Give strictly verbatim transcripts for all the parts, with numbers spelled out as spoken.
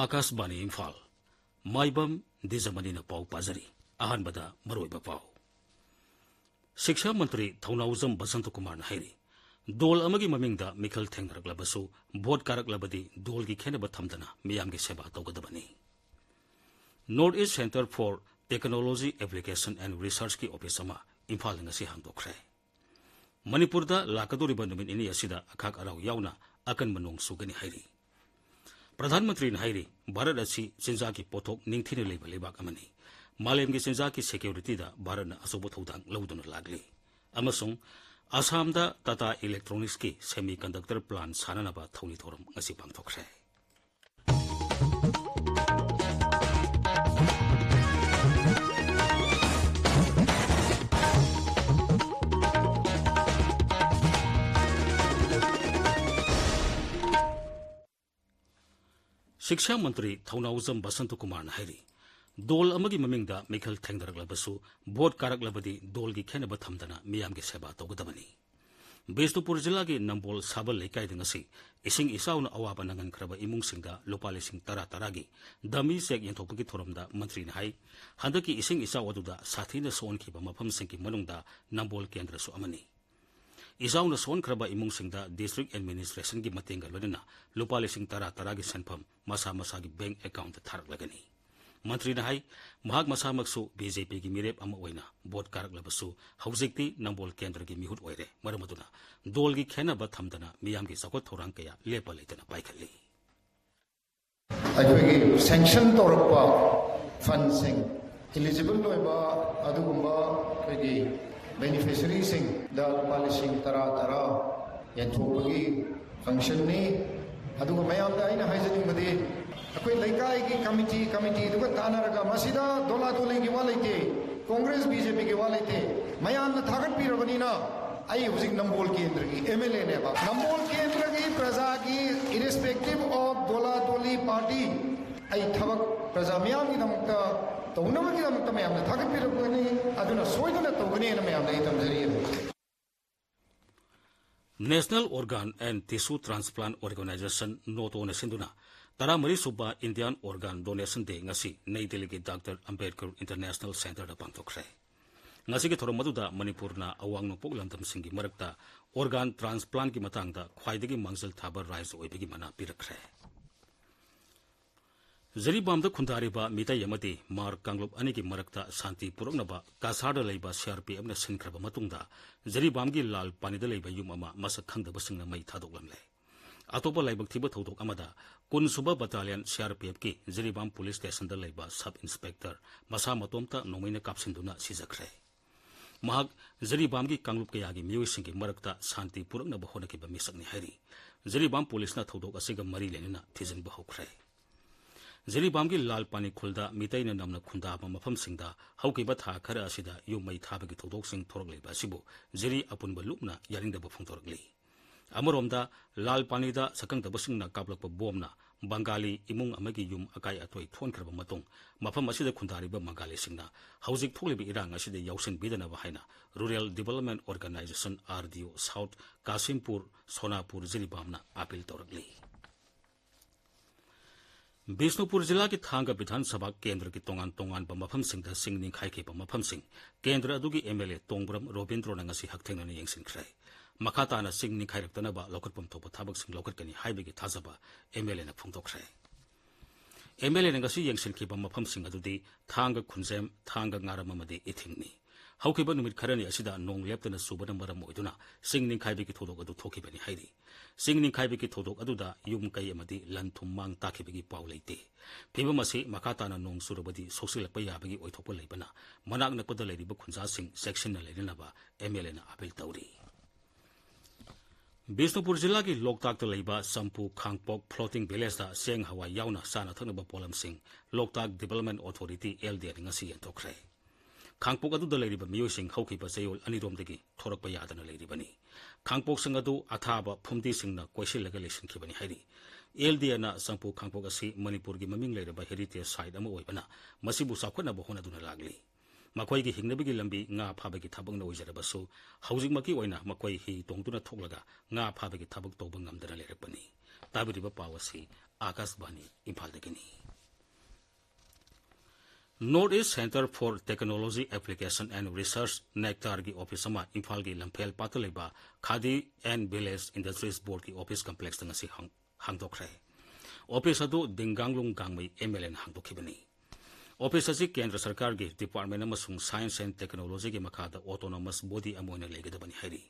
ꯑꯥꯀꯥꯁꯕꯥꯅꯤ ꯏꯝꯐꯥꯜ꯫ ꯃꯥꯏꯕꯝ ꯗꯤꯖꯃꯅꯤꯅ ꯄꯥꯎ ꯄꯥꯖꯔꯤ꯫ ꯑꯍꯥꯟꯕꯗ ꯃꯔꯨꯑꯣꯏꯕ ꯄꯥꯎ꯫ ꯁꯤꯛꯁꯥ ꯃꯟꯇ꯭ꯔꯤ ꯊꯧꯅꯥꯎꯖꯝ ꯕꯁꯟꯇ ꯀꯨꯃꯥꯔꯅ ꯍꯥꯏꯔꯤ, ꯗꯣꯜ ꯑꯃꯒꯤ ꯃꯃꯤꯡꯗ ꯃꯤꯈꯜ ꯊꯦꯡꯅꯔꯛꯂꯕꯁꯨ, ꯚꯣꯠ ꯀꯥꯔꯛꯂꯕꯗꯤ ꯗꯣꯜꯒꯤ ꯈꯦꯟꯅꯕ ꯊꯝꯗꯅ ꯃꯤꯌꯥꯝꯒꯤ ꯁꯦꯕꯥ ꯇꯧꯒꯗꯕꯅꯤ꯫ North East Centre for Technology Application and Researchꯀꯤ ꯑꯣꯐꯤꯁ ꯑꯃ ꯏꯝꯐꯥꯜꯗ ꯉꯁꯤ ꯍꯥꯡꯗꯣꯛꯈ꯭ꯔꯦ꯫ ꯃꯅꯤꯄꯨꯔꯗ ꯂꯥꯛꯀꯗꯧꯔꯤꯕ ꯅꯨꯃꯤꯠ ꯅꯤꯅꯤ ꯑꯁꯤꯗ ꯑꯈꯥꯛ ꯑꯔꯥꯎ ꯌꯥꯎꯅ ꯑꯀꯟꯕ ꯅꯣꯡ ꯆꯨꯒꯅꯤ ꯍꯥꯏꯔꯤ꯫ ꯄ꯭ꯔꯙꯥꯟ ꯃꯟꯇ꯭ꯔꯤꯅ ꯍꯥꯏꯔꯤ, ꯚꯥꯔꯠ ꯑꯁꯤ ꯆꯤꯟꯖꯥꯛꯀꯤ ꯄꯣꯠꯊꯣꯛ ꯅꯤꯡꯊꯤꯅ ꯂꯩꯕ ꯂꯩꯕꯥꯛ ꯑꯃꯅꯤ꯫ ꯃꯥꯂꯦꯝꯒꯤ ꯆꯤꯟꯖꯥꯛꯀꯤ ꯁꯦꯀ꯭ꯌꯨꯔꯤꯇꯤꯗ ꯚꯥꯔꯠꯅ ꯑꯆꯧꯕ ꯊꯧꯗꯥꯡ ꯂꯧꯗꯨꯅ ꯂꯥꯛꯂꯤ꯫ ꯑꯃꯁꯨꯡ ꯑꯁꯥꯝꯗ ꯇꯥꯇꯥ ꯏꯂꯦꯛꯇ꯭ꯔꯣꯅꯤꯛꯁꯀꯤ ꯁꯦꯃꯤ ꯀꯟꯗꯛꯇꯔ ꯄ꯭ꯂꯥꯟ ꯁꯥꯅꯅꯕ ꯊꯧꯅꯤ ꯊꯧꯔꯝ ꯉꯁꯤ ꯄꯥꯡꯊꯣꯛꯈ꯭ꯔꯦ꯫ ꯁꯤꯛꯁꯥ ꯃꯟꯇ꯭ꯔꯤ ꯊꯧꯅꯥꯎꯖꯝ ꯕꯁꯟꯇ ꯀꯨꯃꯥꯔꯅ ꯍꯥꯏꯔꯤ, ꯗꯣꯜ ꯑꯃꯒꯤ ꯃꯃꯤꯡꯗ ꯃꯤꯈꯜ ꯊꯦꯡꯅꯔꯛꯂꯕꯁꯨ, ꯚꯣꯠ ꯀꯥꯔꯛꯂꯕꯗꯤ ꯗꯣꯜꯒꯤ ꯈꯦꯟꯅꯕ ꯊꯝꯗꯅ ꯃꯤꯌꯥꯝꯒꯤ ꯁꯦꯕꯥ ꯇꯧꯒꯗꯕꯅꯤ꯫ ꯕꯤꯁꯅꯨꯄꯨꯔ ꯖꯤꯂꯥꯒꯤ ꯅꯝꯕꯣꯜ ꯁꯥꯕꯜ ꯂꯩꯀꯥꯏꯗ ꯉꯁꯤ ꯏꯁꯤꯡ ꯏꯆꯥꯎꯅ ꯑꯋꯥꯕ ꯅꯪꯍꯟꯈ꯭ꯔꯕ ꯏꯃꯨꯡꯁꯤꯡꯗ ꯂꯨꯄꯥ ꯂꯤꯁꯤꯡ ꯇꯔꯥ ꯇꯔꯥꯒꯤ ꯗꯃꯤ ꯆꯦꯛ ꯌꯦꯟꯊꯣꯛꯄꯒꯤ ꯊꯧꯔꯝꯗ ꯃꯟꯇ꯭ꯔꯤꯅ ꯍꯥꯏ, ꯍꯟꯗꯛꯀꯤ ꯏꯁꯤꯡ ꯏꯆꯥꯎ ꯑꯗꯨꯗ ꯁꯥꯊꯤꯅ ꯁꯣꯛꯍꯟꯈꯤꯕ ꯃꯐꯝꯁꯤꯡꯒꯤ ꯃꯅꯨꯡꯗ ꯅꯝꯕꯣꯜ ꯀꯦꯟꯗ꯭ꯔꯁꯨ ꯑꯃꯅꯤ꯫ ꯏꯆꯥꯎꯅ ꯁꯣꯛꯍꯟꯈ꯭ꯔꯕ ꯏꯃꯨꯡꯁꯤꯡꯗ ꯗꯤꯁꯇ꯭ꯔꯤꯛ ꯑꯦꯗꯃꯤꯅꯤꯁꯇ꯭ꯔꯦꯁꯟꯒꯤ ꯃꯇꯦꯡꯒ ꯂꯣꯏꯅꯅ ꯂꯨꯄꯥ ꯂꯤꯁꯤꯡ ꯇꯔꯥ ꯇꯔꯥꯒꯤ ꯁꯦꯟꯐꯝ ꯃꯁꯥ ꯃꯁꯥꯒꯤ ꯕꯦꯡꯛ ꯑꯦꯀꯥꯎꯟꯠꯇ ꯊꯥꯔꯛꯂꯒꯅꯤ꯫ ꯃꯟꯇ꯭ꯔꯤꯅ ꯍꯥꯏ, ꯃꯍꯥꯛ ꯃꯁꯥꯃꯛꯁꯨ ꯕꯤ ꯖꯦ ꯄꯤꯒꯤ ꯃꯤꯔꯦꯞ ꯑꯃ ꯑꯣꯏꯅ ꯚꯣꯠ ꯀꯥꯔꯛꯂꯕꯁꯨ, ꯍꯧꯖꯤꯛꯇꯤ ꯅꯝꯕꯣꯜ ꯀꯦꯟꯗ꯭ꯔꯒꯤ ꯃꯤꯍꯨꯠ ꯑꯣꯏꯔꯦ꯫ ꯃꯔꯝ ꯑꯗꯨꯅ ꯗꯣꯜꯒꯤ ꯈꯦꯟꯅꯕ ꯊꯝꯗꯅ ꯃꯤꯌꯥꯝꯒꯤ ꯆꯥꯎꯈꯠ ꯊꯧꯔꯥꯡ ꯀꯌꯥ ꯂꯦꯞꯄ ꯂꯩꯇꯅ ꯄꯥꯏꯈꯠꯂꯤ꯫ ꯑꯩꯈꯣꯏꯒꯤ ꯁꯦꯡꯁꯟ ꯇꯧꯔꯛꯄ ꯐꯟꯁꯤꯡ, ꯏꯂꯤꯖꯤꯕꯜ ꯑꯣꯏꯕ ꯑꯗꯨꯒꯨꯝꯕ ꯑꯩꯈꯣꯏꯒꯤ ꯕꯦꯅꯤꯐꯤꯁꯔꯤꯁꯤꯡꯗ ꯂꯨꯄꯥ ꯂꯤꯁꯤꯡ ꯇꯔꯥ ꯇꯔꯥ ꯌꯦꯟꯊꯣꯛꯄꯒꯤ ꯐꯪꯁꯟꯅꯤ꯫ ꯑꯗꯨꯒ ꯃꯌꯥꯝꯗ ꯑꯩꯅ ꯍꯥꯏꯖꯅꯤꯡꯕꯗꯤ, ꯑꯩꯈꯣꯏ ꯂꯩꯀꯥꯏꯒꯤ ꯀꯃꯤꯇꯤ, ꯀꯃꯤꯇꯤꯗꯨꯒ ꯇꯥꯟꯅꯔꯒ, ꯃꯁꯤꯗ ꯗꯣꯂꯥ ꯗꯣꯂꯤꯒꯤ ꯋꯥ ꯂꯩꯇꯦ, ꯀꯣꯡꯒ꯭ꯔꯦꯁ ꯕꯤ ꯖꯦ ꯄꯤꯒꯤ ꯋꯥ ꯂꯩꯇꯦ, ꯃꯌꯥꯝꯅ ꯊꯥꯒꯠꯄꯤꯔꯕꯅꯤꯅ ꯑꯩ ꯍꯧꯖꯤꯛ ꯅꯝꯕꯣꯜ ꯀꯦꯟꯗ꯭ꯔꯒꯤ ꯑꯦꯝ ꯑꯦꯜ ꯑꯦꯅꯦꯕ꯫ ꯅꯝꯕꯣꯜ ꯀꯦꯟꯗ꯭ꯔꯒꯤ ꯄ꯭ꯔꯖꯥꯒꯤ, irrespective of ꯗꯣꯂꯥ ꯗꯣꯂꯤ ꯄꯥꯔꯇꯤ, ꯑꯩ ꯊꯕꯛ ꯄ꯭ꯔꯖꯥ ꯃꯤꯌꯥꯝꯒꯤꯗꯃꯛꯇ ꯇꯧꯅꯕꯒꯤꯗꯃꯛꯇ ꯃꯌꯥꯝꯅ ꯊꯥꯒꯠꯄꯤꯔꯛꯄꯅꯤ꯫ ꯑꯗꯨꯅ ꯁꯣꯏꯗꯅ ꯇꯧꯒꯅꯤꯅ ꯃꯌꯥꯝꯗ ꯑꯩ ꯇꯝꯖꯔꯤ꯫ National Organ and Tissue Transplant Organization, ꯅꯣꯇꯣꯅ ꯁꯤꯟꯗꯨꯅ ꯇꯔꯥꯃꯔꯤ ꯁꯨꯕ Indian Organ Donation Day ꯉꯁꯤ ꯅꯩ ꯗꯤꯜꯂꯤꯒꯤ ꯗꯥꯛꯇꯔ ꯑꯝꯕꯦꯗꯀꯔ ꯏꯟꯇꯔꯅꯦꯁꯅꯦꯜ ꯁꯦꯟꯇꯔꯗ ꯄꯥꯡꯊꯣꯛꯈ꯭ꯔꯦ꯫ ꯉꯁꯤꯒꯤ ꯊꯧꯔꯝ ꯑꯗꯨꯗ ꯃꯅꯤꯄꯨꯔꯅ ꯑꯋꯥꯡ ꯅꯣꯡꯄꯣꯛ ꯂꯝꯗꯝꯁꯤꯡꯒꯤ ꯃꯔꯛꯇ ꯑꯣꯔꯒꯥꯟ ꯇ꯭ꯔꯥꯟꯁꯄ꯭ꯂꯥꯟꯒꯤ ꯃꯇꯥꯡꯗ ꯈ꯭ꯋꯥꯏꯗꯒꯤ ꯃꯥꯡꯖꯤꯜ ꯊꯥꯕ ꯔꯥꯏꯖ ꯑꯣꯏꯕꯒꯤ ꯃꯅꯥ ꯄꯤꯔꯛꯈ꯭ꯔꯦ꯫ ꯖꯤꯔꯤꯕꯥꯝꯗ ꯈꯨꯟꯗꯥꯔꯤꯕ ꯃꯤꯇꯩ ꯑꯃꯗꯤ ꯃꯥꯔ ꯀꯥꯡꯂꯨꯞ ꯑꯅꯤꯒꯤ ꯃꯔꯛꯇ ꯁꯥꯟꯇꯤ ꯄꯨꯔꯛꯅꯕ ꯀꯁꯥꯔꯗ ꯂꯩꯕ ꯁꯤꯑꯥꯔꯄꯤꯑꯦꯐꯅ ꯁꯤꯟꯈ꯭ꯔꯕ ꯃꯇꯨꯡꯗ ꯖꯤꯔꯤꯕꯥꯝꯒꯤ ꯂꯥꯜ ꯄꯥꯅꯤꯗ ꯂꯩꯕ ꯌꯨꯝ ꯑꯃ ꯃꯁꯛ ꯈꯪꯗꯕꯁꯤꯡꯅ ꯃꯩ ꯊꯥꯗꯣꯛꯂꯝꯂꯦ꯫ ꯑꯇꯣꯞꯄ ꯂꯥꯏꯕꯛ ꯊꯤꯕ ꯊꯧꯗꯣꯛ ꯑꯃꯗ ꯀꯨꯟꯁꯨꯕ ꯕꯠꯇꯥꯂꯤꯌꯟ ꯁꯤꯑꯥꯔꯄꯤꯑꯦꯐꯀꯤ ꯖꯤꯔꯤꯕꯥꯝ ꯄꯨꯂꯤꯁ ꯁ꯭ꯇꯦꯁꯟꯗ ꯂꯩꯕ ꯁꯕ ꯏꯟꯁꯄꯦꯛꯇꯔ ꯃꯁꯥ ꯃꯇꯣꯝꯇ ꯅꯣꯡꯃꯩꯅ ꯀꯥꯞꯁꯤꯟꯗꯨꯅ ꯁꯤꯖꯈ꯭ꯔꯦ꯫ ꯃꯍꯥꯛ ꯖꯤꯔꯤꯕꯥꯝꯒꯤ ꯀꯥꯡꯂꯨꯞ ꯀꯌꯥꯒꯤ ꯃꯤꯑꯣꯏꯁꯤꯡꯒꯤ ꯃꯔꯛꯇ ꯁꯥꯟꯇꯤ ꯄꯨꯔꯛꯅꯕ ꯍꯣꯠꯅꯈꯤꯕ ꯃꯤꯁꯛꯅꯤ ꯍꯥꯏꯔꯤ꯫ ꯖꯤꯔꯤꯕꯥꯝ ꯄꯨꯂꯤꯁꯅ ꯊꯧꯗꯣꯛ ꯑꯁꯤꯒ ꯃꯔꯤ ꯂꯩꯅꯅ ꯊꯤꯖꯤꯟꯕ ꯍꯧꯈ꯭ꯔꯦ꯫ ꯖꯤꯔꯤꯕꯥꯝꯒꯤ ꯂꯥꯜ ꯄꯥꯅꯤ ꯈꯨꯜꯗ ꯃꯤꯇꯩꯅ ꯅꯝꯅ ꯈꯨꯟꯗꯥꯕ ꯃꯐꯝꯁꯤꯡꯗ ꯍꯧꯈꯤꯕ ꯊꯥ ꯈꯔ ꯑꯁꯤꯗ ꯌꯨꯝ ꯃꯩ ꯊꯥꯕꯒꯤ ꯊꯧꯗꯣꯛꯁꯤꯡ ꯊꯣꯔꯛꯂꯤꯕ ꯑꯁꯤꯕꯨ ꯖꯤꯔꯤ ꯑꯄꯨꯟꯕ ꯂꯨꯞꯅ ꯌꯥꯅꯤꯡꯗꯕ ꯐꯣꯡꯗꯣꯔꯛꯂꯤ꯫ ꯑꯃꯔꯣꯝꯗ, ꯂꯥꯜ ꯄꯥꯅꯤꯗ ꯁꯛꯈꯪꯗꯕꯁꯤꯡꯅ ꯀꯥꯞꯂꯛꯄ ꯕꯣꯝꯅ ꯕꯪꯒꯥꯂꯤ ꯏꯃꯨꯡ ꯑꯃꯒꯤ ꯌꯨꯝ ꯑꯀꯥꯏ ꯑꯇꯣꯏ ꯊꯣꯛꯍꯟꯈ꯭ꯔꯕ ꯃꯇꯨꯡ, ꯃꯐꯝ ꯑꯁꯤꯗ ꯈꯨꯟꯗꯥꯔꯤꯕ ꯕꯪꯒꯥꯂꯤꯁꯤꯡꯅ ꯍꯧꯖꯤꯛ ꯊꯣꯛꯂꯤꯕ ꯏꯔꯥꯡ ꯑꯁꯤꯗ ꯌꯥꯎꯁꯤꯟꯕꯤꯗꯅꯕ ꯍꯥꯏꯅ Rural Development Organisation, RDO South, Kashimpur, Sonapur, ꯖꯤꯔꯤꯕꯥꯝꯅ ꯑꯥꯄꯤꯜ ꯇꯧꯔꯛꯂꯤ꯫ ꯕꯤꯁꯅꯨꯄꯨꯔ ꯖꯤꯂꯥꯒꯤ ꯊꯥꯡꯒ ꯕꯤꯙꯥꯟ ꯁꯚꯥ ꯀꯦꯟꯗ꯭ꯔꯒꯤ ꯇꯣꯉꯥꯟ ꯇꯣꯉꯥꯟꯕ ꯃꯐꯝꯁꯤꯡꯗ ꯆꯤꯡ ꯅꯤꯡꯈꯥꯏꯈꯤꯕ ꯃꯐꯝꯁꯤꯡ ꯀꯦꯟꯗ꯭ꯔ ꯑꯗꯨꯒꯤ MLA ꯇꯣꯡꯕ꯭ꯔꯝ ꯔꯣꯕꯤꯟꯗ꯭ꯔꯣꯅ ꯉꯁꯤ ꯍꯛꯊꯦꯡꯅꯅ ꯌꯦꯡꯁꯤꯟꯈ꯭ꯔꯦ꯫ ꯃꯈꯥ ꯇꯥꯅ ꯆꯤꯡ ꯅꯤꯡꯈꯥꯏꯔꯛꯇꯅꯕ ꯂꯧꯈꯠꯐꯝ ꯊꯣꯛꯄ ꯊꯕꯛꯁꯤꯡ ꯂꯧꯈꯠꯀꯅꯤ ꯍꯥꯏꯕꯒꯤ ꯊꯥꯖꯕ MLAꯅ ꯐꯣꯡꯗꯣꯛꯈ꯭ꯔꯦ꯫ MLAꯅ ꯉꯁꯤ ꯌꯦꯡꯁꯤꯟꯈꯤꯕ ꯃꯐꯝꯁꯤꯡ ꯑꯗꯨꯗꯤ ꯊꯥꯡꯒ ꯈꯨꯟꯖꯦꯝ, ꯊꯥꯡꯒ ꯉꯥꯔꯝ ꯑꯃꯗꯤ ꯏꯊꯤꯡꯅꯤ꯫ ꯍꯧꯈꯤꯕ ꯅꯨꯃꯤꯠ ꯈꯔꯅꯤ ꯑꯁꯤꯗ ꯅꯣꯡ ꯂꯦꯞꯇꯅ ꯆꯨꯕꯅ ꯃꯔꯝ ꯑꯣꯏꯗꯨꯅ ꯆꯤꯡ ꯅꯤꯡꯈꯥꯏꯕꯒꯤ ꯊꯧꯗꯣꯛ ꯑꯗꯨ ꯊꯣꯛꯈꯤꯕꯅꯤ ꯍꯥꯏꯔꯤ꯫ ꯆꯤꯡ ꯅꯤꯡꯈꯥꯏꯕꯒꯤ ꯊꯧꯗꯣꯛ ꯑꯗꯨꯗ ꯌꯨꯝ ꯀꯩ ꯑꯃꯗꯤ ꯂꯟ ꯊꯨꯝ ꯃꯥꯡ ꯇꯥꯛꯈꯤꯕꯒꯤ ꯄꯥꯎ ꯂꯩꯇꯦ꯫ ꯐꯤꯕꯝ ꯑꯁꯤ ꯃꯈꯥ ꯇꯥꯅ ꯅꯣꯡ ꯆꯨꯔꯕꯗꯤ ꯁꯣꯛꯆꯤꯜꯂꯛꯄ ꯌꯥꯕꯒꯤ ꯑꯣꯏꯊꯣꯛꯄ ꯂꯩꯕꯅ ꯃꯅꯥꯛ ꯅꯛꯄꯗ ꯂꯩꯔꯤꯕ ꯈꯨꯟꯖꯥꯁꯤꯡ ꯆꯦꯛꯁꯤꯟꯅ ꯂꯩꯅꯅꯕ MLAꯅ ꯑꯥꯄꯤꯜ ꯇꯧꯔꯤ꯫ ꯕꯤꯁꯅꯨꯄꯨꯔ ꯖꯤꯂꯥꯒꯤ ꯂꯣꯛꯇꯥꯛꯇ ꯂꯩꯕ ꯆꯝꯄꯨ ꯈꯥꯡꯄꯣꯛ floating villageꯇ ꯆꯦꯡ ꯍꯋꯥꯏ ꯌꯥꯎꯅ ꯆꯥꯅ ꯊꯛꯅꯕ ꯄꯣꯠꯂꯝꯁꯤꯡ Loktak Development Authority, LDAꯅ ꯉꯁꯤ ꯌꯦꯟꯊꯣꯛꯈ꯭ꯔꯦ꯫ ꯈꯥꯡꯄꯣꯛ ꯑꯗꯨꯗ ꯂꯩꯔꯤꯕ ꯃꯤꯑꯣꯏꯁꯤꯡ ꯍꯧꯈꯤꯕ ꯆꯌꯣꯜ ꯑꯅꯤꯔꯣꯝꯗꯒꯤ ꯊꯣꯔꯛꯄ ꯌꯥꯗꯅ ꯂꯩꯔꯤꯕꯅꯤ꯫ ꯈꯥꯡꯄꯣꯛꯁꯤꯡ ꯑꯗꯨ ꯑꯊꯥꯕ ꯐꯨꯝꯗꯤꯁꯤꯡꯅ ꯀꯣꯏꯁꯤꯜꯂꯒ ꯂꯩꯁꯤꯟꯈꯤꯕꯅꯤ ꯍꯥꯏꯔꯤ꯫ LDAꯅ ꯆꯝꯄꯨ ꯈꯥꯡꯄꯣꯛ ꯑꯁꯤ ꯃꯅꯤꯄꯨꯔꯒꯤ ꯃꯃꯤꯡ ꯂꯩꯔꯕ heritage site ꯑꯃ ꯑꯣꯏꯕꯅ ꯃꯁꯤꯕꯨ ꯆꯥꯎꯈꯠꯅꯕ ꯍꯣꯠꯅꯗꯨꯅ ꯂꯥꯛꯂꯤ꯫ ꯃꯈꯣꯏꯒꯤ ꯍꯤꯡꯅꯕꯒꯤ ꯂꯝꯕꯤ ꯉꯥ ꯐꯥꯕꯒꯤ ꯊꯕꯛꯅ ꯑꯣꯏꯖꯔꯕꯁꯨ, ꯍꯧꯖꯤꯛꯃꯛꯀꯤ ꯑꯣꯏꯅ ꯃꯈꯣꯏ ꯍꯤ ꯇꯣꯡꯗꯨꯅ ꯊꯣꯛꯂꯒ ꯉꯥ ꯐꯥꯕꯒꯤ ꯊꯕꯛ ꯇꯧꯕ ꯉꯝꯗꯅ ꯂꯩꯔꯛꯄꯅꯤ꯫ ꯇꯥꯕꯤꯔꯤꯕ ꯄꯥꯎ ꯑꯁꯤ ꯑꯥꯀꯥꯁꯕꯥꯅꯤ ꯏꯝꯐꯥꯜꯗꯒꯤꯅꯤ꯫ North East Centre for Technology Application and Research, ꯅꯦꯛꯇꯥꯔꯒꯤ ꯑꯣꯐꯤꯁ ꯑꯃ ꯏꯝꯐꯥꯜꯒꯤ ꯂꯝꯐꯦꯜ ꯄꯥꯠꯇ ꯂꯩꯕ Khadi and Village Industries Boardꯀꯤ ꯑꯣꯐꯤꯁ ꯀꯝꯄ꯭ꯂꯦꯛꯁꯇ ꯉꯁꯤ ꯍꯥꯡ-, ꯍꯥꯡꯗꯣꯛꯈ꯭ꯔꯦ꯫ ꯑꯣꯐꯤꯁ ꯑꯗꯨ ꯗꯤꯡꯒꯥꯡꯂꯨꯡ ꯒꯥꯡꯃꯩ MLAꯅ ꯍꯥꯡꯗꯣꯛꯈꯤꯕꯅꯤ꯫ ꯑꯣꯐꯤꯁ ꯑꯁꯤ ꯀꯦꯟꯗ꯭ꯔ ꯁꯔꯀꯥꯔꯒꯤ department ꯑꯃꯁꯨꯡ Science and Technologyꯒꯤ ꯃꯈꯥꯗ autonomous body ꯑꯃ ꯑꯣꯏꯅ ꯂꯩꯒꯗꯕꯅꯤ ꯍꯥꯏꯔꯤ꯫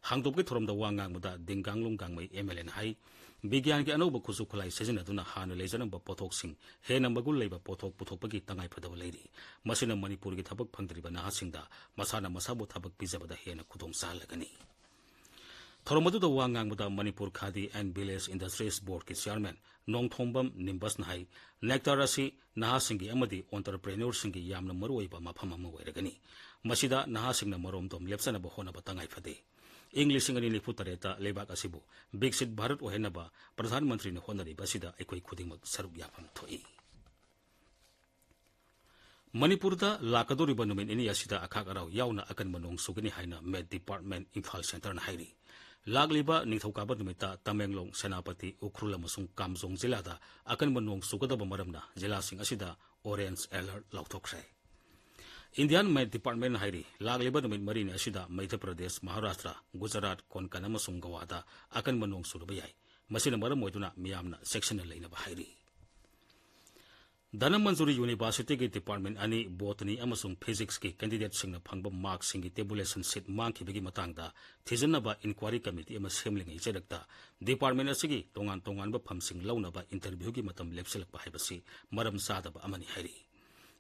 ꯍꯥꯡꯗꯣꯛꯄꯒꯤ ꯊꯧꯔꯝꯗ ꯋꯥ ꯉꯥꯡꯕꯗ ꯗꯤꯡꯒꯥꯡꯂꯨꯡ ꯒꯥꯡꯃꯩ MLAꯅ ꯍꯥꯏ, ꯕꯤꯒ꯭ꯌꯥꯟꯒꯤ ꯑꯅꯧꯕ ꯈꯨꯠꯁꯨ ꯈꯨꯠꯂꯥꯏ ꯁꯤꯖꯤꯟꯅꯗꯨꯅ ꯍꯥꯟꯅ ꯂꯩꯖꯔꯝꯕ ꯄꯣꯠꯊꯣꯛꯁꯤꯡ ꯍꯦꯟꯅ ꯃꯒꯨꯟ ꯂꯩꯕ ꯄꯣꯠꯊꯣꯛ ꯄꯨꯊꯣꯛꯄꯒꯤ ꯇꯉꯥꯏꯐꯗꯕ ꯂꯩꯔꯤ꯫ ꯃꯁꯤꯅ ꯃꯅꯤꯄꯨꯔꯒꯤ ꯊꯕꯛ ꯐꯪꯗ꯭ꯔꯤꯕ ꯅꯍꯥꯁꯤꯡꯗ ꯃꯁꯥꯅ ꯃꯁꯥꯕꯨ ꯊꯕꯛ ꯄꯤꯖꯕꯗ ꯍꯦꯟꯅ ꯈꯨꯗꯣꯡ ꯆꯥꯍꯜꯂꯒꯅꯤ꯫ ꯊꯧꯔꯝ ꯑꯗꯨꯗ ꯋꯥ ꯉꯥꯡꯕꯗ Manipur Khadi and Village Industries Boardꯀꯤ chairman Nongthombam ꯅꯤꯝꯕꯁꯅ ꯍꯥꯏ, ꯅꯦꯛꯇꯥꯔ ꯑꯁꯤ ꯅꯍꯥꯁꯤꯡꯒꯤ ꯑꯃꯗꯤ entrepreneurꯁꯤꯡꯒꯤ ꯌꯥꯝꯅ ꯃꯔꯨꯑꯣꯏꯕ ꯃꯐꯝ ꯑꯃ ꯑꯣꯏꯔꯒꯅꯤ꯫ ꯃꯁꯤꯗ ꯅꯍꯥꯁꯤꯡꯅ ꯃꯔꯣꯝꯗꯣꯝ ꯂꯦꯞꯆꯅꯕ ꯍꯣꯠꯅꯕ ꯇꯉꯥꯏ ꯐꯗꯦ꯫ ꯏꯪ ꯂꯤꯁꯤꯡ ꯑꯅꯤ ꯅꯤꯐꯨ ꯇꯔꯦꯠꯇ ꯂꯩꯕꯥꯛ ꯑꯁꯤꯕꯨ ꯕꯤꯛꯁꯤꯠ ꯚꯥꯔꯠ ꯑꯣꯏꯍꯟꯅꯕ ꯄ꯭ꯔꯙꯥꯟ ꯃꯟꯇ꯭ꯔꯤꯅ ꯍꯣꯠꯅꯔꯤꯕ ꯑꯁꯤꯗ ꯑꯩꯈꯣꯏ ꯈꯨꯗꯤꯡꯃꯛ ꯁꯔꯨꯛ ꯌꯥꯐꯝ ꯊꯣꯛꯏ꯫ ꯃꯅꯤꯄꯨꯔꯗ ꯂꯥꯛꯀꯗꯧꯔꯤꯕ ꯅꯨꯃꯤꯠ ꯅꯤꯅꯤ ꯑꯁꯤꯗ ꯑꯈꯥꯛ ꯑꯔꯥꯎ ꯌꯥꯎꯅ ꯑꯀꯟꯕ ꯅꯣꯡ ꯆꯨꯒꯅꯤ ꯍꯥꯏꯅ Met Department ꯏꯝꯐꯥꯜ Centreꯅ ꯍꯥꯏꯔꯤ꯫ ꯂꯥꯛꯂꯤꯕ ꯅꯤꯡꯊꯧꯀꯥꯕ ꯅꯨꯃꯤꯠꯇ ꯇꯃꯦꯡꯂꯣꯡ, ꯁꯦꯅꯥꯄꯇꯤ, ꯎꯈ꯭ꯔꯨꯜ ꯑꯃꯁꯨꯡ ꯀꯥꯝꯖꯣꯡ ꯖꯤꯂꯥꯗ ꯑꯀꯟꯕ ꯅꯣꯡ ꯆꯨꯒꯗꯕ ꯃꯔꯝꯅ ꯖꯤꯂꯥꯁꯤꯡ ꯑꯁꯤꯗ orange alert ꯂꯥꯎꯊꯣꯛꯈ꯭ꯔꯦ꯫ Indian Met Departmentꯅ ꯍꯥꯏꯔꯤ, ꯂꯥꯛꯂꯤꯕ ꯅꯨꯃꯤꯠ ꯃꯔꯤꯅꯤ ꯑꯁꯤꯗ ꯃꯙ꯭ꯌ ꯄ꯭ꯔꯗꯦꯁ, ꯃꯍꯥꯔꯥꯁꯇ꯭ꯔ, ꯒꯨꯖꯔꯥꯠ, ꯀꯣꯟꯀꯟ ꯑꯃꯁꯨꯡ ꯒꯣꯋꯥꯗ ꯑꯀꯟꯕ ꯅꯣꯡ ꯆꯨꯔꯕ ꯌꯥꯏ꯫ ꯃꯁꯤꯅ ꯃꯔꯝ ꯑꯣꯏꯗꯨꯅ ꯃꯤꯌꯥꯝꯅ ꯆꯦꯛꯁꯤꯟꯅ ꯂꯩꯅꯕ ꯍꯥꯏꯔꯤ꯫ ꯙꯅꯃꯟꯖꯨꯔꯤ Universityꯒꯤ department ꯑꯅꯤ, Botany ꯑꯃꯁꯨꯡ Physicsꯀꯤ candidateꯁꯤꯡꯅ ꯐꯪꯕ markꯁꯤꯡꯒꯤ tabulation sheet ꯃꯥꯡꯈꯤꯕꯒꯤ ꯃꯇꯥꯡꯗ ꯊꯤꯖꯤꯟꯅꯕ inquiry committee ꯑꯃ ꯁꯦꯝꯂꯤꯉꯩ ꯆꯩꯔꯛꯇ department ꯑꯁꯤꯒꯤ ꯇꯣꯉꯥꯟ ꯇꯣꯉꯥꯟꯕ ꯐꯝꯁꯤꯡ ꯂꯧꯅꯕ interviewꯒꯤ ꯃꯇꯝ ꯂꯦꯞꯁꯤꯜꯂꯛꯄ ꯍꯥꯏꯕꯁꯤ ꯃꯔꯝ ꯆꯥꯗꯕ ꯑꯃꯅꯤ ꯍꯥꯏꯔꯤ꯫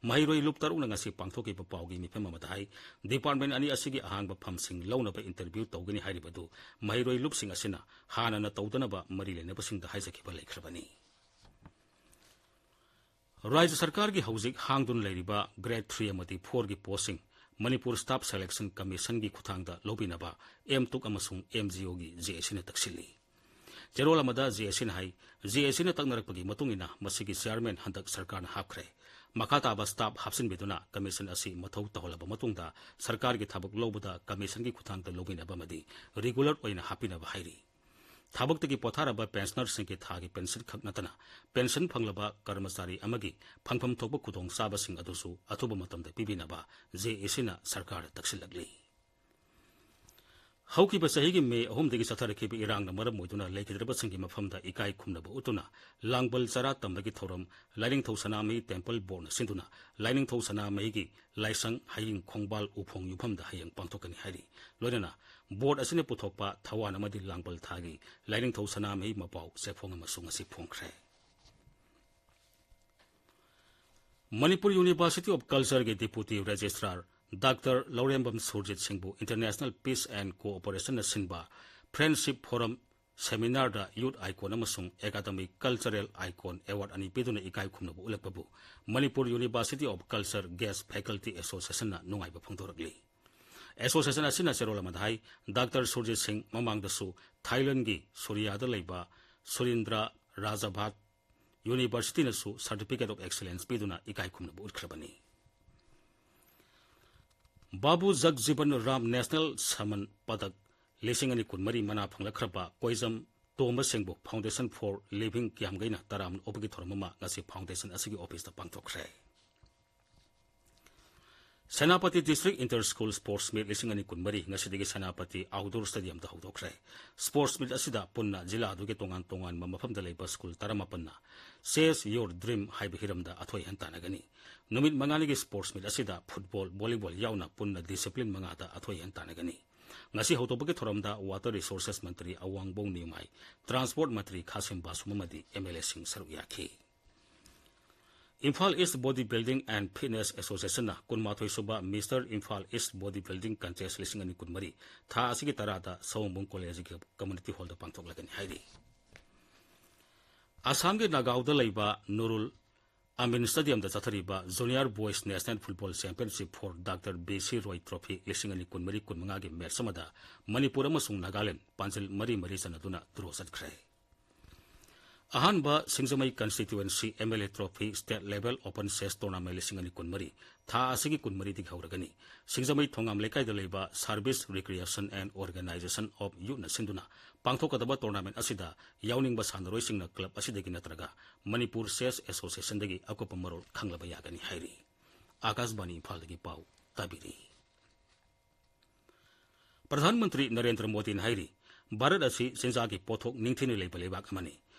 ꯃꯍꯩꯔꯣꯏ ꯂꯨꯞ ꯇꯔꯨꯛꯅ ꯉꯁꯤ ꯄꯥꯡꯊꯣꯛꯈꯤꯕ ꯄꯥꯎꯒꯤ ꯃꯤꯐꯝ ꯑꯃꯗ ꯍꯥꯏ, department ꯑꯅꯤ ꯑꯁꯤꯒꯤ ꯑꯍꯥꯡꯕ ꯐꯝꯁꯤꯡ ꯂꯧꯅꯕ interview ꯇꯧꯒꯅꯤ ꯍꯥꯏꯔꯤꯕꯗꯨ ꯃꯍꯩꯔꯣꯏ ꯂꯨꯞꯁꯤꯡ ꯑꯁꯤꯅ ꯍꯥꯟꯅꯅ ꯇꯧꯗꯅꯕ ꯃꯔꯤ ꯂꯩꯅꯕꯁꯤꯡꯗ ꯍꯥꯏꯖꯈꯤꯕ ꯂꯩꯈ꯭ꯔꯕꯅꯤ꯫ ꯔꯥꯖ꯭ꯌ ꯁꯔꯀꯥꯔꯒꯤ ꯍꯧꯖꯤꯛ ꯍꯥꯡꯗꯨꯅ ꯂꯩꯔꯤꯕ grade three ꯑꯃꯗꯤ fourꯒꯤ postꯁꯤꯡ ꯃꯅꯤꯄꯨꯔ Staff Selection Commissionꯒꯤ ꯈꯨꯠꯊꯥꯡꯗ ꯂꯧꯕꯤꯅꯕ MTUC ꯑꯃꯁꯨꯡ MGOꯒꯤ JACꯅ ꯇꯛꯁꯤꯜꯂꯤ꯫ ꯆꯦꯔꯣꯜ ꯑꯃꯗ JACꯅ ꯍꯥꯏ, JACꯅ ꯇꯛꯅꯔꯛꯄꯒꯤ ꯃꯇꯨꯡ ꯏꯟꯅ ꯃꯁꯤꯒꯤ chairman ꯍꯟꯗꯛ ꯁꯔꯀꯥꯔꯅ ꯍꯥꯞꯈ꯭ꯔꯦ꯫ ꯃꯈꯥ ꯇꯥꯕ staff ꯍꯥꯞꯆꯤꯟꯕꯤꯗꯨꯅ commission ꯑꯁꯤ ꯃꯊꯧ ꯇꯧꯍꯜꯂꯕ ꯃꯇꯨꯡꯗ ꯁꯔꯀꯥꯔꯒꯤ ꯊꯕꯛ ꯂꯧꯕꯗ commissionꯒꯤ ꯈꯨꯠꯊꯥꯡꯗ ꯂꯧꯕꯤꯅꯕ ꯑꯃꯗꯤ regular ꯑꯣꯏꯅ ꯍꯥꯞꯄꯤꯅꯕ ꯍꯥꯏꯔꯤ꯫ ꯊꯕꯛꯇꯒꯤ ꯄꯣꯊꯥꯔꯕ ꯄꯦꯟꯁꯅꯔꯁꯤꯡꯒꯤ ꯊꯥꯒꯤ ꯄꯦꯟꯁꯟ ꯈꯛ ꯅꯠꯇꯅ ꯄꯦꯟꯁꯟ ꯐꯪꯂꯕ ꯀꯔꯃꯆꯥꯔꯤ ꯑꯃꯒꯤ ꯐꯪꯐꯝ ꯊꯣꯛꯄ ꯈꯨꯗꯣꯡꯆꯥꯕꯁꯤꯡ ꯑꯗꯨꯁꯨ ꯑꯊꯨꯕ ꯃꯇꯝꯗ ꯄꯤꯕꯤꯅꯕ ꯖꯦ ꯑꯦ ꯁꯤꯅ ꯁꯔꯀꯥꯔꯗ ꯇꯛꯁꯤꯜꯂꯛꯂꯤ꯫ ꯍꯧꯈꯤꯕ ꯆꯍꯤꯒꯤ ꯃꯦ ꯑꯍꯨꯝꯗꯒꯤ ꯆꯠꯊꯔꯛꯈꯤꯕ ꯏꯔꯥꯡꯅ ꯃꯔꯝ ꯑꯣꯏꯗꯨꯅ ꯂꯩꯈꯤꯗ꯭ꯔꯕꯁꯤꯡꯒꯤ ꯃꯐꯝꯗ ꯏꯀꯥꯏ ꯈꯨꯝꯅꯕ ꯎꯠꯇꯨꯅ ꯂꯥꯡꯕꯜ ꯆꯔꯥ ꯇꯝꯕꯒꯤ ꯊꯧꯔꯝ ꯂꯥꯏꯅꯤꯡꯊꯧ ꯁꯅꯥꯃꯍꯤ ꯇꯦꯝꯄꯜ ꯕꯣꯔꯗꯅ ꯁꯤꯟꯗꯨꯅ ꯂꯥꯏꯅꯤꯡꯊꯧ ꯁꯅꯥꯃꯍꯤꯒꯤ ꯂꯥꯏꯁꯪ ꯍꯌꯤꯡ ꯈꯣꯡꯕꯥꯜ ꯎꯐꯣꯡ ꯌꯨꯝꯐꯝꯗ ꯍꯌꯦꯡ ꯄꯥꯡꯊꯣꯛꯀꯅꯤ ꯍꯥꯏꯔꯤ꯫ ꯂꯣꯏꯅꯅ ꯕꯣꯔꯗ ꯑꯁꯤꯅ ꯄꯨꯊꯣꯛꯄ ꯊꯧꯋꯥꯟ ꯑꯃꯗꯤ ꯂꯥꯡꯕꯜ ꯊꯥꯒꯤ ꯂꯥꯏꯅꯤꯡꯊꯧ ꯁꯅꯥꯃꯍꯤ ꯃꯄꯥꯎ ꯆꯦꯐꯣꯡ ꯑꯃꯁꯨ ꯉꯁꯤ ꯐꯣꯡꯈ꯭ꯔꯦ꯫ ꯃꯅꯤꯄꯨꯔ University of Cultureꯒꯤ Deputy Registrar doctor Laurembam Surjit ꯁꯤꯡꯕꯨ International Peace and Cooperationꯅ ꯁꯤꯟꯕ Friendship Forum Seminarꯗ Youth Icon ꯑꯃꯁꯨꯡ Academic Cultural Icon Award ꯑꯅꯤ ꯄꯤꯗꯨꯅ ꯏꯀꯥꯏ ꯈꯨꯝꯅꯕ ꯎꯠꯂꯛꯄꯕꯨ Manipur University of Culture Guest Faculty Associationꯅ ꯅꯨꯡꯉꯥꯏꯕ ꯐꯣꯡꯗꯣꯔꯛꯂꯤ꯫ Association ꯑꯁꯤꯅ ꯆꯦꯔꯣꯜ ꯑꯃꯗ ꯍꯥꯏ, ꯗꯥꯛꯇꯔ ꯁꯨꯔꯖꯤꯠ ꯁꯤꯡ ꯃꯃꯥꯡꯗꯁꯨ ꯊꯥꯏꯂꯦꯟꯗꯒꯤ ꯁꯨꯔꯤꯌꯥꯗ ꯂꯩꯕ ꯁꯨꯔꯤꯟꯗ꯭ꯔ ꯔꯥꯖꯥꯚꯥꯠ Universityꯅꯁꯨ Certificate of Excellence ꯄꯤꯗꯨꯅ ꯏꯀꯥꯏ ꯈꯨꯝꯅꯕ ꯎꯠꯈ꯭ꯔꯕꯅꯤ꯫ ꯕꯥꯕꯨ ꯖꯒꯖꯤꯕꯟ ꯔꯥꯝ National Samman Padak ꯂꯤꯁꯤꯡ ꯑꯅꯤ ꯀꯨꯟꯃꯔꯤ ꯃꯅꯥ ꯐꯪꯂꯛꯈ꯭ꯔꯕ ꯀꯣꯏꯖꯝ ꯇꯣꯝꯕ ꯁꯤꯡꯕꯨ Foundation for Living ꯀ꯭ꯌꯥꯝꯒꯩꯅ ꯇꯔꯥꯝꯅ ꯑꯣꯛꯄꯒꯤ ꯊꯧꯔꯝ ꯑꯃ ꯉꯁꯤ Foundation ꯑꯁꯤꯒꯤ officeꯇ ꯄꯥꯡꯊꯣꯛꯈ꯭ꯔꯦ꯫ Senapati District Inter School Sports Meet ꯂꯤꯁꯤꯡ ꯑꯅꯤ ꯀꯨꯟꯃꯔꯤ ꯉꯁꯤꯗꯒꯤ ꯁꯦꯅꯥꯄꯇꯤ Outdoor Stadiumꯗ ꯍꯧꯗꯣꯛꯈ꯭ꯔꯦ꯫ Sports Meet ꯑꯁꯤꯗ ꯄꯨꯟꯅ ꯖꯤꯂꯥ ꯑꯗꯨꯒꯤ ꯇꯣꯉꯥꯟ ꯇꯣꯉꯥꯟꯕ ꯃꯐꯝꯗ ꯂꯩꯕ ꯁ꯭ꯀꯨꯜ ꯇꯔꯥꯃꯥꯄꯟꯅ Chase Your Dream ꯍꯥꯏꯕ ꯍꯤꯔꯝꯗ ꯑꯊꯣꯏ ꯑꯍꯦꯟ ꯇꯥꯟꯅꯒꯅꯤ꯫ ꯅꯨꯃꯤꯠ ꯃꯉꯥꯅꯤꯒꯤ Sports Meet ꯑꯁꯤꯗ football, volleyball ꯌꯥꯎꯅ ꯄꯨꯟꯅ discipline ꯃꯉꯥꯗ ꯑꯊꯣꯏ ꯑꯍꯦꯟ ꯇꯥꯟꯅꯒꯅꯤ꯫ ꯉꯁꯤ ꯍꯧꯗꯣꯛꯄꯒꯤ ꯊꯧꯔꯝꯗ Water Resources ꯃꯟꯇ꯭ꯔꯤ ꯑꯋꯥꯡꯕꯣꯡ ꯅꯤꯎꯃꯥꯏ, Transport ꯃꯟꯇ꯭ꯔꯤ ꯈꯥꯁꯤꯝ ꯕꯥꯁꯨꯝ ꯑꯃꯗꯤ MLAꯁꯤꯡ ꯁꯔꯨꯛ ꯌꯥꯈꯤ꯫ Imphal East Body Building and Fitness Associationꯅ ꯀꯨꯟꯃꯥꯊꯣꯏ ꯁꯨꯕ Mister Imphal East Body Building Contest ꯂꯤꯁꯤꯡ ꯑꯅꯤ ꯀꯨꯟꯃꯔꯤ ꯊꯥ ꯑꯁꯤꯒꯤ ꯇꯔꯥꯗ ꯁꯑꯣꯝꯕꯨꯡ ꯀꯣꯂꯦꯖꯀꯤ community hallꯗ ꯄꯥꯡꯊꯣꯛꯂꯒꯅꯤ ꯍꯥꯏꯔꯤ꯫ ꯑꯁꯥꯝꯒꯤ ꯅꯥꯒꯥꯎꯗ ꯂꯩꯕ ꯅꯨꯔꯨꯜ ꯑꯃꯤꯟ Stadiumꯗ ꯆꯠꯊꯔꯤꯕ Junior Boys National Football Championship for Doctor B C Roy Trophy ꯂꯤꯁꯤꯡ ꯑꯅꯤ ꯀꯨꯟꯃꯔꯤ ꯀꯨꯟꯃꯉꯥꯒꯤ match ꯑꯃꯗ ꯃꯅꯤꯄꯨꯔ ꯑꯃꯁꯨꯡ ꯅꯥꯒꯥꯂꯦꯟ ꯄꯥꯟꯖꯤꯜ ꯃꯔꯤ ꯃꯔꯤ ꯆꯟꯅꯗꯨꯅ draw ꯆꯠꯈ꯭ꯔꯦ꯫ ꯑꯍꯥꯟꯕ ꯁꯤꯡꯖꯃꯩ constituency M L A trophy state level open chess tournament ꯂꯤꯁꯤꯡ ꯑꯅꯤ ꯀꯨꯟꯃꯔꯤ ꯊꯥ ꯑꯁꯤꯒꯤ ꯀꯨꯟꯃꯔꯤꯗꯒꯤ ꯍꯧꯔꯒꯅꯤ꯫ ꯁꯤꯡꯖꯃꯩ ꯊꯣꯉꯥꯝ ꯂꯩꯀꯥꯏꯗ ꯂꯩꯕ Service Recreation and Organization of Youthꯅ ꯁꯤꯟꯗꯨꯅ ꯄꯥꯡꯊꯣꯛꯀꯗꯕ tournament ꯑꯁꯤꯗ ꯌꯥꯎꯅꯤꯡꯕ ꯁꯥꯟꯅꯔꯣꯏꯁꯤꯡꯅ club ꯑꯁꯤꯗꯒꯤ ꯅꯠꯇ꯭ꯔꯒ ꯃꯅꯤꯄꯨꯔ Chess Associationꯗꯒꯤ ꯑꯀꯨꯞꯄ ꯃꯔꯣꯜ ꯈꯪꯂꯕ ꯌꯥꯒꯅꯤ ꯍꯥꯏꯔꯤ꯫ ꯑꯥꯀꯥꯁꯕꯥꯅꯤ ꯏꯝꯐꯥꯜꯗꯒꯤ ꯄꯥꯎ ꯇꯥꯕꯤꯔꯤ꯫ ꯄ꯭ꯔꯙꯥꯟ ꯃꯟꯇ꯭ꯔꯤ ꯅꯔꯦꯟꯗ꯭ꯔ ꯃꯣꯗꯤꯅ ꯍꯥꯏꯔꯤ, ꯚꯥꯔꯠ ꯑꯁꯤ ꯆꯤꯟꯖꯥꯛꯀꯤ ꯄꯣꯠꯊꯣꯛ ꯅꯤꯡꯊꯤꯅ ꯂꯩꯕ ꯂꯩꯕꯥꯛ ꯑꯃꯅꯤ꯫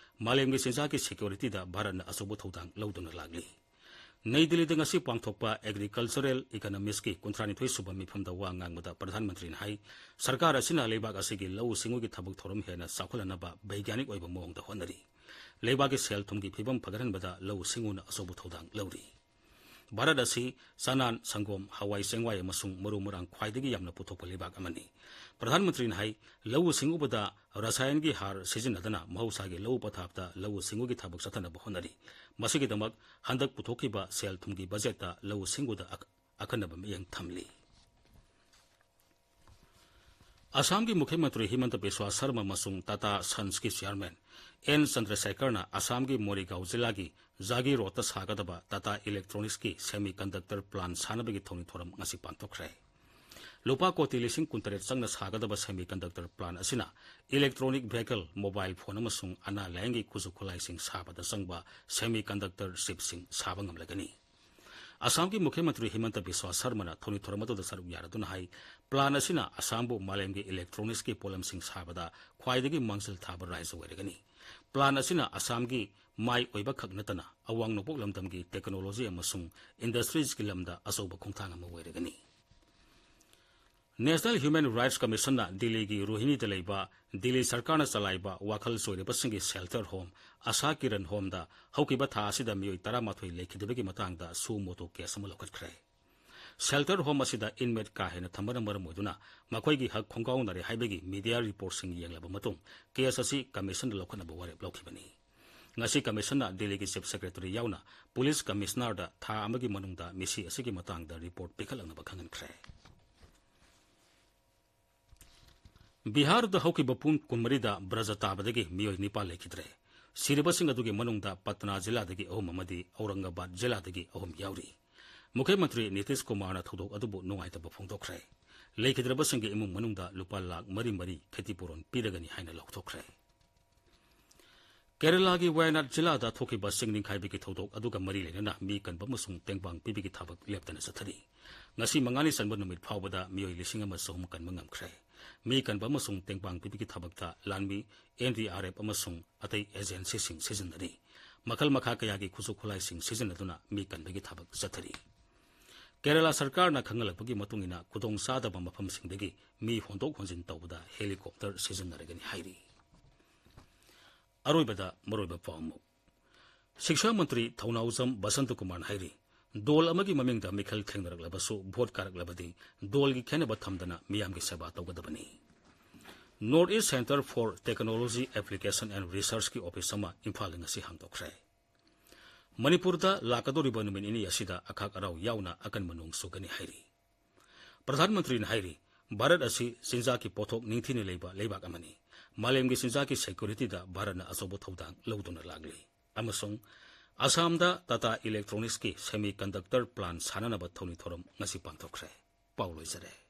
ꯃꯥꯂꯦꯝꯒꯤ ꯆꯤꯟꯖꯥꯛꯀꯤ securityꯗ ꯚꯥꯔꯠꯅ ꯑꯆꯧꯕ ꯊꯧꯗꯥꯡ ꯂꯧꯗꯨꯅ ꯂꯥꯛꯂꯤ꯫ ꯅꯩ ꯗꯤꯜꯂꯤꯗ ꯉꯁꯤ ꯄꯥꯡꯊꯣꯛꯄ Agricultural Economicsꯀꯤ ꯀꯨꯟꯊ꯭ꯔꯥꯅꯤꯊꯣꯏ ꯁꯨꯕ ꯃꯤꯐꯝꯗ ꯋꯥ ꯉꯥꯡꯕꯗ ꯄ꯭ꯔꯙꯥꯟ ꯃꯟꯇ꯭ꯔꯤꯅ ꯍꯥꯏ, ꯁꯔꯀꯥꯔ ꯑꯁꯤꯅ ꯂꯩꯕꯥꯛ ꯑꯁꯤꯒꯤ ꯂꯧꯎ ꯁꯤꯡꯎꯒꯤ ꯊꯕꯛ ꯊꯧꯔꯝ ꯍꯦꯟꯅ ꯆꯥꯎꯈꯠꯍꯟꯅꯕ ꯕꯩꯒ꯭ꯌꯥꯅꯤꯛ ꯑꯣꯏꯕ ꯃꯑꯣꯡꯗ ꯍꯣꯠꯅꯔꯤ꯫ ꯂꯩꯕꯥꯛꯀꯤ ꯁꯦꯜ ꯊꯨꯝꯒꯤ ꯐꯤꯕꯝ ꯐꯒꯠꯍꯟꯕꯗ ꯂꯧꯎ ꯁꯤꯡꯎꯅ ꯑꯆꯧꯕ ꯊꯧꯗꯥꯡ ꯂꯧꯔꯤ꯫ ꯚꯥꯔꯠ ꯑꯁꯤ ꯆꯅꯥꯟ, ꯁꯪꯒꯣꯝ, ꯍꯋꯥꯏ ꯆꯦꯡꯋꯥꯏ ꯑꯃꯁꯨꯡ ꯃꯔꯨ ꯃꯔꯥꯡ ꯈ꯭ꯋꯥꯏꯗꯒꯤ ꯌꯥꯝꯅ ꯄꯨꯊꯣꯛꯄ ꯂꯩꯕꯥꯛ ꯑꯃꯅꯤ꯫ ꯄ꯭ꯔꯙꯥꯟ ꯃꯟꯇ꯭ꯔꯤꯅ ꯍꯥꯏ, ꯂꯧꯎ ꯁꯤꯡꯎꯕꯗ ꯔꯁꯥꯌꯟꯒꯤ ꯍꯥꯔ ꯁꯤꯖꯤꯟꯅꯗꯅ ꯃꯍꯧꯁꯥꯒꯤ ꯂꯧ ꯄꯊꯥꯞꯇ ꯂꯧꯎ ꯁꯤꯡꯎꯒꯤ ꯊꯕꯛ ꯆꯠꯊꯅꯕ ꯍꯣꯠꯅꯔꯤ꯫ ꯃꯁꯤꯒꯤꯗꯃꯛ ꯍꯟꯗꯛ ꯄꯨꯊꯣꯛꯈꯤꯕ ꯁꯦꯜ ꯊꯨꯝꯒꯤ ꯕꯖꯦꯠꯇ ꯂꯧꯎ ꯁꯤꯡꯎꯗ ꯑꯛ-, ꯑꯈꯟꯅꯕ ꯃꯤꯠꯌꯦꯡ ꯊꯝꯂꯤ꯫ ꯑꯁꯥꯝꯒꯤ ꯃꯨꯈ꯭ꯌ ꯃꯟꯇ꯭ꯔꯤ ꯍꯤꯃꯟꯇ ꯕꯤꯁ꯭ꯋꯥ ꯁꯔꯃ ꯑꯃꯁꯨꯡ ꯇꯥꯇꯥ ꯁꯟꯁꯀꯤ ꯆꯤꯌꯥꯔꯃꯦꯟ ꯑꯦꯟ ꯆꯟꯗ꯭ꯔꯁꯦꯀꯔꯅ ꯑꯁꯥꯝꯒꯤ ꯃꯣꯔꯤꯒꯥꯎ ꯖꯤꯂꯥꯒꯤ ꯖꯥꯒꯤ ꯔꯣꯗꯇ ꯁꯥꯒꯗꯕ ꯇꯥꯇꯥ ꯏꯂꯦꯛꯇ꯭ꯔꯣꯅꯤꯛꯁꯀꯤ semiconductor plant ꯁꯥꯅꯕꯒꯤ ꯊꯧꯅꯤ ꯊꯧꯔꯝ ꯉꯁꯤ ꯄꯥꯡꯊꯣꯛꯈ꯭ꯔꯦ꯫ ꯂꯨꯄꯥ ꯀꯣꯇꯤ ꯂꯤꯁꯤꯡ ꯀꯨꯟꯇꯔꯦꯠ ꯆꯪꯅ ꯁꯥꯒꯗꯕ semiconductor plant ꯑꯁꯤꯅ electronic vehicle, mobile phone ꯑꯃꯁꯨꯡ ꯑꯅꯥ ꯂꯥꯌꯦꯡꯒꯤ ꯈꯨꯠꯁꯨ ꯈꯨꯠꯂꯥꯏꯁꯤꯡ ꯁꯥꯕꯗ ꯆꯪꯕ semiconductor chipꯁꯤꯡ ꯁꯥꯕ ꯉꯝꯂꯒꯅꯤ꯫ ꯑꯁꯥꯝꯒꯤ ꯃꯨꯈ꯭ꯌ ꯃꯟꯇ꯭ꯔꯤ ꯍꯤꯃꯟꯇ ꯕꯤꯁ꯭ꯋꯥ ꯁꯔꯃꯅ ꯊꯧꯅꯤ ꯊꯧꯔꯝ ꯑꯗꯨꯗ ꯁꯔꯨꯛ ꯌꯥꯔꯗꯨꯅ ꯍꯥꯏ, plant ꯑꯁꯤꯅ ꯑꯁꯥꯝꯕꯨ ꯃꯥꯂꯦꯝꯒꯤ electronicsꯀꯤ ꯄꯣꯠꯂꯝꯁꯤꯡ ꯁꯥꯕꯗ ꯈ꯭ꯋꯥꯏꯗꯒꯤ ꯃꯥꯡꯖꯤꯜ ꯊꯥꯕ ꯔꯥꯖ꯭ꯌ ꯑꯣꯏꯔꯒꯅꯤ꯫ Plant ꯑꯁꯤꯅ ꯑꯁꯥꯝꯒꯤ ꯃꯥꯏ ꯑꯣꯏꯕ ꯈꯛ ꯅꯠꯇꯅ ꯑꯋꯥꯡ ꯅꯣꯡꯄꯣꯛ ꯂꯝꯗꯝꯒꯤ technology ꯑꯃꯁꯨꯡ industries ꯀꯤ ꯂꯝꯗ ꯑꯆꯧꯕ ꯈꯣꯡꯊꯥꯡ ꯑꯃ ꯑꯣꯏꯔꯒꯅꯤ꯫ National Human Rights Commissionꯅ ꯗꯤꯜꯂꯤꯒꯤ ꯔꯣꯍꯤꯅꯤꯗ ꯂꯩꯕ ꯗꯤꯜꯂꯤ ꯁꯔꯀꯥꯔꯅ ꯆꯂꯥꯏꯕ ꯋꯥꯈꯜ ꯆꯣꯏꯔꯕꯁꯤꯡꯒꯤ shelter home, ꯑꯁꯥ ꯀꯤꯔꯟ homeꯗ ꯍꯧꯈꯤꯕ ꯊꯥ ꯑꯁꯤꯗ ꯃꯤꯑꯣꯏ ꯇꯔꯥꯃꯥꯊꯣꯏ ꯂꯩꯈꯤꯗꯕꯒꯤ ꯃꯇꯥꯡꯗ suo motu case ꯑꯃ ꯂꯧꯈꯠꯈ꯭ꯔꯦ꯫ Shelter home ꯑꯁꯤꯗ inmate ꯀꯥ ꯍꯦꯟꯅ ꯊꯝꯕꯅ ꯃꯔꯝ ꯑꯣꯏꯗꯨꯅ ꯃꯈꯣꯏꯒꯤ ꯍꯛ ꯈꯣꯡꯒꯥꯎꯅꯔꯦ ꯍꯥꯏꯕꯒꯤ media reportꯁꯤꯡ ꯌꯦꯡꯂꯕ ꯃꯇꯨꯡ case ꯑꯁꯤ commissionꯗ ꯂꯧꯈꯠꯅꯕ ꯋꯥꯔꯦꯞ ꯂꯧꯈꯤꯕꯅꯤ꯫ ꯉꯁꯤ commissionꯅ ꯗꯤꯜꯂꯤꯒꯤ chief secretary ꯌꯥꯎꯅ police commissionerꯗ ꯊꯥ ꯑꯃꯒꯤ ꯃꯅꯨꯡꯗ ꯃꯤꯁꯤ ꯑꯁꯤꯒꯤ ꯃꯇꯥꯡꯗ report ꯄꯤꯈꯠꯂꯛꯅꯕ ꯈꯪꯍꯟꯈ꯭ꯔꯦ꯫ ꯕꯤꯍꯥꯔꯗ ꯍꯧꯈꯤꯕ ꯄꯨꯡ ꯀꯨꯟꯃꯔꯤꯗ ꯕ꯭ꯔꯖ ꯇꯥꯕꯗꯒꯤ ꯃꯤꯑꯣꯏ ꯅꯤꯄꯥꯟ ꯂꯩꯈꯤꯗ꯭ꯔꯦ꯫ ꯁꯤꯔꯕꯁꯤꯡ ꯑꯗꯨꯒꯤ ꯃꯅꯨꯡꯗ ꯄꯠꯅꯥ ꯖꯤꯂꯥꯗꯒꯤ ꯑꯍꯨꯝ ꯑꯃꯗꯤ ꯑꯧꯔꯪꯒꯥꯕꯥꯗ ꯖꯤꯂꯥꯗꯒꯤ ꯑꯍꯨꯝ ꯌꯥꯎꯔꯤ꯫ ꯃꯨꯈ꯭ꯌ ꯃꯟꯇ꯭ꯔꯤ ꯅꯤꯇꯤꯁ ꯀꯨꯃꯥꯔꯅ ꯊꯧꯗꯣꯛ ꯑꯗꯨꯕꯨ ꯅꯨꯡꯉꯥꯏꯇꯕ ꯐꯣꯡꯗꯣꯛꯈ꯭ꯔꯦ꯫ ꯂꯩꯈꯤꯗ꯭ꯔꯕꯁꯤꯡꯒꯤ ꯏꯃꯨꯡ ꯃꯅꯨꯡꯗ ꯂꯨꯄꯥ ꯂꯥꯈ ꯃꯔꯤ ꯃꯔꯤ ꯈꯦꯇꯤꯄꯨꯔꯣꯟ ꯄꯤꯔꯒꯅꯤ ꯍꯥꯏꯅ ꯂꯥꯎꯊꯣꯛꯈ꯭ꯔꯦ꯫ ꯀꯦꯔꯂꯥꯒꯤ ꯋꯥꯌꯅꯥꯗ ꯖꯤꯂꯥꯗ ꯊꯣꯛꯈꯤꯕ ꯆꯤꯡ ꯅꯤꯡꯈꯥꯏꯕꯒꯤ ꯊꯧꯗꯣꯛ ꯑꯗꯨꯒ ꯃꯔꯤ ꯂꯩꯅꯅ ꯃꯤ ꯀꯟꯕ ꯑꯃꯁꯨꯡ ꯇꯦꯡꯕꯥꯡ ꯄꯤꯕꯒꯤ ꯊꯕꯛ ꯂꯦꯞꯇꯅ ꯆꯠꯊꯔꯤ꯫ ꯉꯁꯤ ꯃꯉꯥꯅꯤ ꯆꯟꯕ ꯅꯨꯃꯤꯠ ꯐꯥꯎꯕꯗ ꯃꯤꯑꯣꯏ ꯂꯤꯁꯤꯡ ꯑꯃ ꯆꯍꯨꯝ ꯀꯟꯕ ꯉꯝꯈ꯭ꯔꯦ꯫ ꯃꯤ ꯀꯟꯕ ꯑꯃꯁꯨꯡ ꯇꯦꯡꯕꯥꯡ ꯄꯤꯕꯒꯤ ꯊꯕꯛꯇ ꯂꯥꯟꯃꯤ, ꯑꯦꯟ ꯗꯤ ꯑꯥꯔ ꯑꯦꯐ ꯑꯃꯁꯨꯡ ꯑꯇꯩ ꯑꯦꯖꯦꯟꯁꯤꯁꯤꯡ ꯁꯤꯖꯤꯟꯅꯔꯤ꯫ ꯃꯈꯜ ꯃꯈꯥ ꯀꯌꯥꯒꯤ ꯈꯨꯠꯁꯨ ꯈꯨꯠꯂꯥꯏꯁꯤꯡ ꯁꯤꯖꯤꯟꯅꯗꯨꯅ ꯃꯤ ꯀꯟꯕꯒꯤ ꯊꯕꯛ ꯆꯠꯊꯔꯤ꯫ ꯀꯦꯔꯂꯥ ꯁꯔꯀꯥꯔꯅ ꯈꯪꯍꯜꯂꯛꯄꯒꯤ ꯃꯇꯨꯡ ꯏꯟꯅ, ꯈꯨꯗꯣꯡ ꯆꯥꯗꯕ ꯃꯐꯝꯁꯤꯡꯗꯒꯤ ꯃꯤ ꯍꯣꯟꯗꯣꯛ ꯍꯣꯟꯖꯤꯟ ꯇꯧꯕꯗ ꯍꯦꯂꯤꯀꯣꯞꯇꯔ ꯁꯤꯖꯤꯟꯅꯔꯒꯅꯤ ꯍꯥꯏꯔꯤ꯫ ꯑꯔꯣꯏꯕꯗ ꯃꯔꯨꯑꯣꯏꯕ ꯄꯥꯎ ꯑꯃꯨꯛ꯫ ꯁꯤꯛꯁꯥ ꯃꯟꯇ꯭ꯔꯤ ꯊꯧꯅꯥꯎꯖꯝ ꯕꯁꯟꯇ ꯀꯨꯃꯥꯔꯅ ꯍꯥꯏꯔꯤ, ꯗꯣꯜ ꯑꯃꯒꯤ ꯃꯃꯤꯡꯗ ꯃꯤꯈꯜ ꯊꯦꯡꯅꯔꯛꯂꯕꯁꯨ, ꯚꯣꯠ ꯀꯥꯔꯛꯂꯕꯗꯤ ꯗꯣꯜꯒꯤ ꯈꯦꯟꯅꯕ ꯊꯝꯗꯅ ꯃꯤꯌꯥꯝꯒꯤ ꯁꯦꯕꯥ ꯇꯧꯒꯗꯕꯅꯤ꯫ North East Centre for Technology Application and Researchꯀꯤ ꯑꯣꯐꯤꯁ ꯑꯃ ꯏꯝꯐꯥꯜꯗ ꯉꯁꯤ ꯍꯥꯡꯗꯣꯛꯈ꯭ꯔꯦ꯫ ꯃꯅꯤꯄꯨꯔꯗ ꯂꯥꯛꯀꯗꯧꯔꯤꯕ ꯅꯨꯃꯤꯠ ꯅꯤꯅꯤ ꯑꯁꯤꯗ ꯑꯈꯥꯛ ꯑꯔꯥꯎ ꯌꯥꯎꯅ ꯑꯀꯟꯕ ꯅꯣꯡ ꯆꯨꯒꯅꯤ ꯍꯥꯏꯔꯤ꯫ ꯄ꯭ꯔꯙꯥꯟ ꯃꯟꯇ꯭ꯔꯤꯅ ꯍꯥꯏꯔꯤ, ꯚꯥꯔꯠ ꯑꯁꯤ ꯆꯤꯟꯖꯥꯛꯀꯤ ꯄꯣꯠꯊꯣꯛ ꯅꯤꯡꯊꯤꯅ ꯂꯩꯕ ꯂꯩꯕꯥꯛ ꯑꯃꯅꯤ꯫ ꯃꯥꯂꯦꯝꯒꯤ ꯆꯤꯟꯖꯥꯛꯀꯤ ꯁꯦꯀ꯭ꯌꯨꯔꯤꯇꯤꯗ ꯚꯥꯔꯠꯅ ꯑꯆꯧꯕ ꯊꯧꯗꯥꯡ ꯂꯧꯗꯨꯅ ꯂꯥꯛꯂꯤ꯫ ꯑꯃꯁꯨꯡ ꯑꯁꯥꯝꯗ ꯇꯥꯇꯥ ꯏꯂꯦꯛꯇ꯭ꯔꯣꯅꯤꯛꯁꯀꯤ semiconductor plant ꯁꯥꯟꯅꯅꯕ ꯊꯧꯅꯤ ꯊꯧꯔꯝ ꯉꯁꯤ ꯄꯥꯡꯊꯣꯛꯈ꯭ꯔꯦ꯫ ꯄꯥꯎ ꯂꯣꯏꯖꯔꯦ꯫